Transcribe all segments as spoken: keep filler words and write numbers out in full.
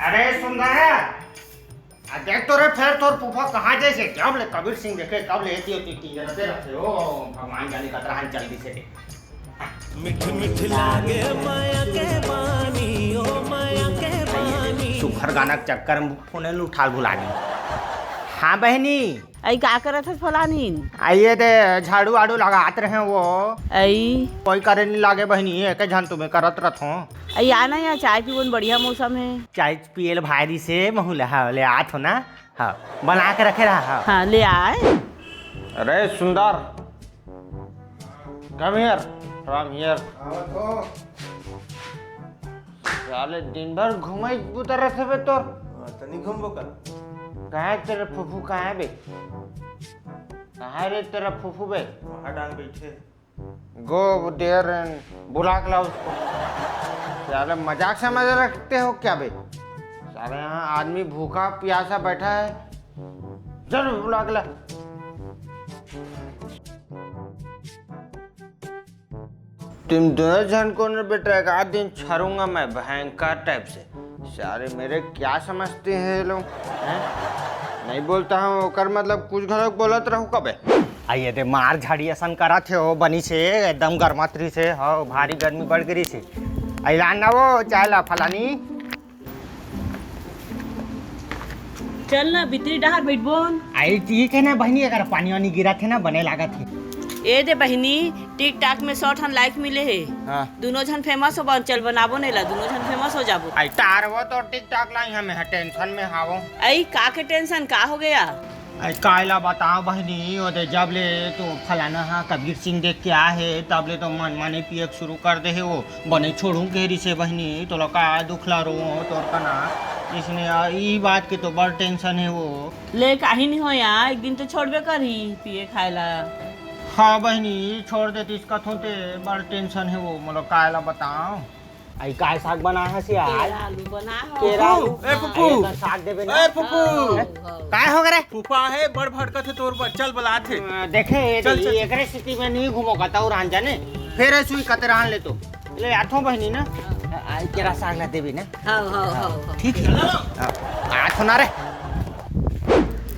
अरे सुंदर, आ देख तो रे, फेर तोर फूफा कहाँ जइसे? जब ले कबीर सिंह देखे, तब ले एती ओती टिंगरते रहिथे। ओ भगवान जाने कतरा हन चल दिसे। मीठ मीठ लागे माया के पानी, ओ माया के पानी। सुघर गाना के चक्कर में फोन ल उठाल भुला दी। हाँ बहिनी। अई का करत हस फलानीन? अई ये दे झाड़ू वाड़ू लगात रहे वो। अई कोई करे नहीं लागे बहिनी, एक झन तुम्हें करत रथो। अई आ ना यहाँ चाय पीबोन, बढ़िया मौसम है। चाय पियल भारी से महू ले, हाँ, ले आत हो ना। हाँ, बना के रखे रहा, हाँ। हाँ, ले आए। अरे सुंदर, come here, from here। साले दिन भर घुमाई बुता रथे बे तोर। हाँ, त नहीं घूमबो का? कहाँ है तेरा फूफू, कहाँ है बे? कहाँ है रे तेरा फूफू बे? वहाँ डांग बैठे। Go there and बुला के लाओ उसको। साले मजाक समझ रखते हो क्या बे? साले यहाँ आदमी भूखा प्यासा बैठा है, जल्द बुला के ला। तुम दोनों जन को न बेटा एक आध दिन छरूंगा मैं भयंकर टाइप से। सारे मेरे क्या समझते हैं ये लोग, हैं? नहीं बोलता हूँ ओकर मतलब कुछ घलोक बोलत रहू कबे। अई ये दे मार झाड़ी असन करत हे ओ बनी से, एकदम गरमात रही से, हाँ, भारी गर्मी बढ़ गई से। अई लान ना वो चाय ला फलानी। चल ना, भीतरी डहार बइठबोन। अई ठीक है ना बहिनी, अगर पानी वानी गिरत हे ना, बने लागत हे। ए दे बहिनी, TikTok में सौ ठन like मिले हे। हाँ। दुनो झन famous होबोन, चल बनाबोन एला, दुनो झन famous हो जाबो। अई तार वो तो TikTok लाई हमें है, tension में हावो। अई का के tension, का हो गया? अई कायला बताओ बहिनी, ओ दे जब ले तो फलाना हा कबीर सिंह देख के आ हे, तब ले तो मन माने पिए के शुरू कर दे हे वो। बने छोड़ू के रिसे बहिनी, तोला का दुख ला रो तोर कना। इसने आ, ई बात के तो बड़ tension हे वो। ले काहे नहीं हो या, एक दिन तो छोड़बे करही पिए खाए ला। हाँ बहिनी, छोड़ देतिस कथों ते बड़ tension हे वो, मोला कायला बताओ। अई काय साग बनाए हस यार? केरा आलू बनाए हो। केरा आलू? ए फुफू। अई एकर साग देबे ना। ए फुफू। हाँ, हाँ। काय हो गे रे? फूफा हे, बड़ भड़कत हे तोर बर, चल बलात हे। अ, देखे, ये चल, दे, चल, ये चल। एकरे सिटी में नहीं घूमो का, तऊ रान जाने। फेर ऐसू ही कते रहन ले तो। ले आथो बहिनी ना। अई केरा साग ला देबे ना। हाँ, हाँ, हाँ, हाँ। ठीक है। हाँ, आथो ना रे।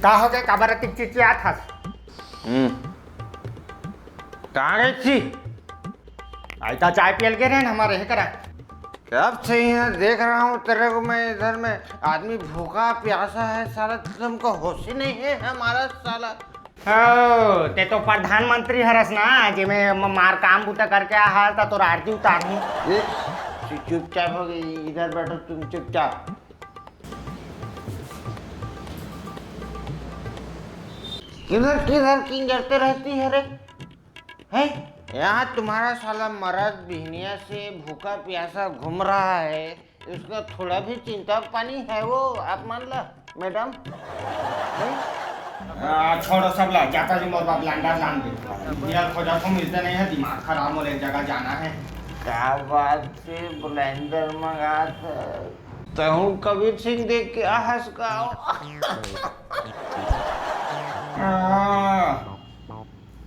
का हो गे, काबर अतिक चिचियात हस? हम्म। कहाँ गई थी? अई ता चाय पियल के रहे ना हमारे, हे करा। कब से यहाँ देख रहा हूँ तेरे को मैं, इधर में आदमी भूखा प्यासा है साला, तुमको होश ही नहीं है हमारा साला। हो, ते तो प्रधानमंत्री हरस ना, जेमे म-, मार काम बूता करके आ हस, ता तोर आरती उतारहूँ। ये चु-, चुपचाप हो गई, इधर बैठो तुम चुपचाप। किधर किधर किंजरते रहती है रे? हैं? यहाँ तुम्हारा साला मरद बिहनिया से भूखा प्यासा घूम रहा है, उसका थोड़ा भी चिंता पानी है वो, आप मान ला, मैडम? हैं? आ, छोड़ो सब ला, जाता जी मोर बाप लैंडर लान दे। बिहनिया खोजा तो मिलते नहीं है, दिमाग खराब, मोर एक जगह जाना है। क्या बात है, ब्लेंडर मंगा था। तहूँ कबीर सिंह देख के आ हस का? हाँ।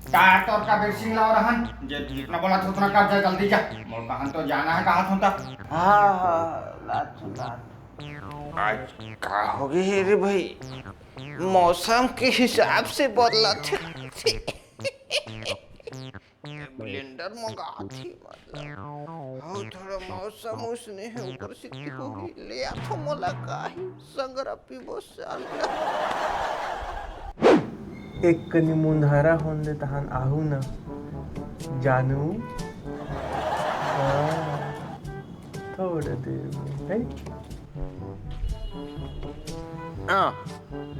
का तोर कबीर सिंह ला रहन? जे जितना बोला था उतना कर जा, जल्दी जा। मोर कहन तो जाना है, कहा था। हाँ, हाँ, लात, लात। आज का हो गई रे भाई? मौसम के हिसाब से बदलत हे। ब्लेंडर मंगात ही मतलब। हाँ, थोड़ा मौसम उसने है, ऊपर से की होगी। ले आ तो मोला काही संगरा पीबो साला। एक कनी मुंधारा होन दे तहान आहू न जानू। हाँ, थोड़ा देर में, है? हाँ,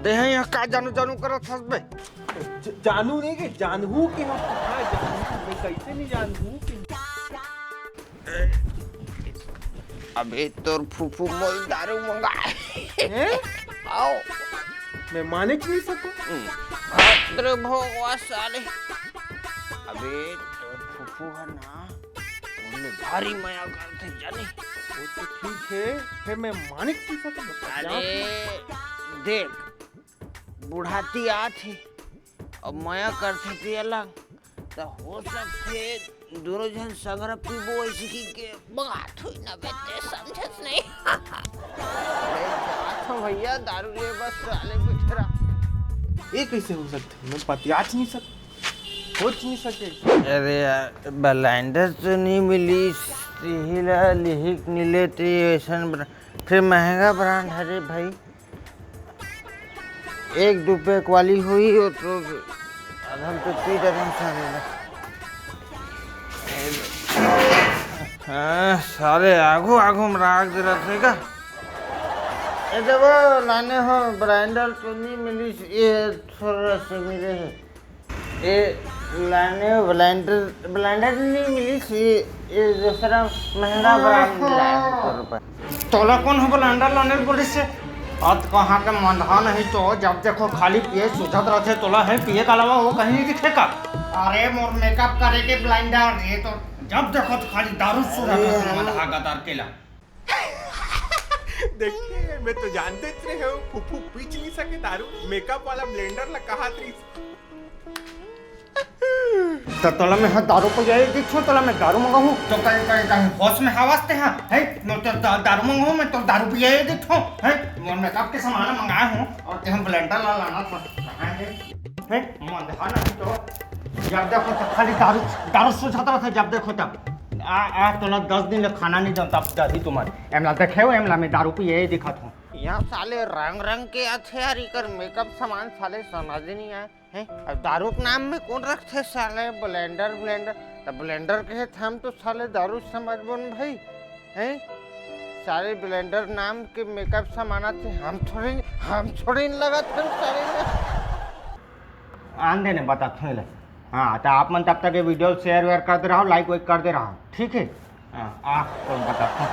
ते हैं यहाँ का जानू जानू करत हस बे? ज-, जानू नहीं के, जानहू के हम, हाँ, जानहू, मैं कैसे नहीं जानहू के? अबे तोर फूफू मोल दारू मंगाए। हैं? आओ। मैं माने नहीं सकूं। हम्म। अरे भगवा साले। अबे तोर फूफू है ना, उनमें भारी मया करते जाने। वो तो ठीक है, फिर मैं माने नहीं सकूं। अरे देख, बुढ़ाती आत हे, अब मया करथे ते अलग, त हो सकथे दोनों झन संगरा पीबो ऐसे की के बात होई ना बे, ते समझत नहीं। ले भैया दारू ले बस साले बिठरा। ये कैसे हो सकते? मैं पतियाच नहीं सकता, सोच नहीं सके। अरे यार, ब्लेंडर तो नहीं मिली, यही ला लिहिक नहीं लेते, ऐसन ब्रा-, फिर महंगा ब्रांड हरे भाई। एक दू पैक वाली हुई हो तो आधा तो पी डरन साले ला। हाँ, साले आगू आगू में राख दे रहे थे का? ए जब लाने हो ब्लेंडर तो नहीं मिली, ये थोड़ा से मिले है। ए लाने ब्लेंडर, ब्लेंडर नहीं मिली, ये, ये दूसरा महंगा ब्रांड मिला है सौ रुपये। तोला कौन हो ब्लेंडर लाने बोले से? अत कहाँ के मंदहा नहीं तो जब देखो खाली पिए सूझत रहथे, तोला है पिए के अलावा वो कहीं नहीं दिखे का? अरे मोर मेकअप करे के ब्लेंडर, ये तो जब देखो तो खाली दारू सूझत रहथे, मंदहा गदार केला। देखिए, मैं तो जानते रहे हो, फूफू पीच नहीं सके दारू, मेकअप वाला ब्लेंडर ला कहा थी। तो तोला मैं ह दारू पिए दिखो, तोला मैं दारू मंगाहूँ। तो कहीं, कहीं, कहीं होश में हवस ते हाँ, है? मैं तो दा-, दारू मंगाहूँ, मैं तो दारू पिए दिखो, है? मैं मेकअप के सामान मंगाए हूँ और ते हम ब्लेंडर ला लाना था, कहाँ है? है? मंदहा नहीं तो, जब देखो तो खाली दारू, दारू सूझत रहथे, जब देखो तब। आ, आ, तोला दस दिन ले खाना नहीं दम, तब दादी तुम्हारी। एमला देखे हो, एमला मैं दारू पिए दिखत हूँ। यहाँ साले रंग रंग के अच्छे यार, इकर मेकअप सामान साले समझ नहीं आए। हैं? अब दारू के नाम में कौन रखथे साले ब्लेंडर, ब्लेंडर? तब ब्लेंडर कहे थे, हम तो साले दारू समझ बोन भाई। हैं? साले ब्लेंडर नाम के मेकअप सामान आथे, हम थोड़ी, हम थोड़ी न लगत हन साले में। आन देने बताथों ले। हाँ, तो आप मन तब तक ये वीडियो शेयर वेयर करते रहो, लाइक वाइक करते रहो, ठीक है? हाँ, आप तो बताथों।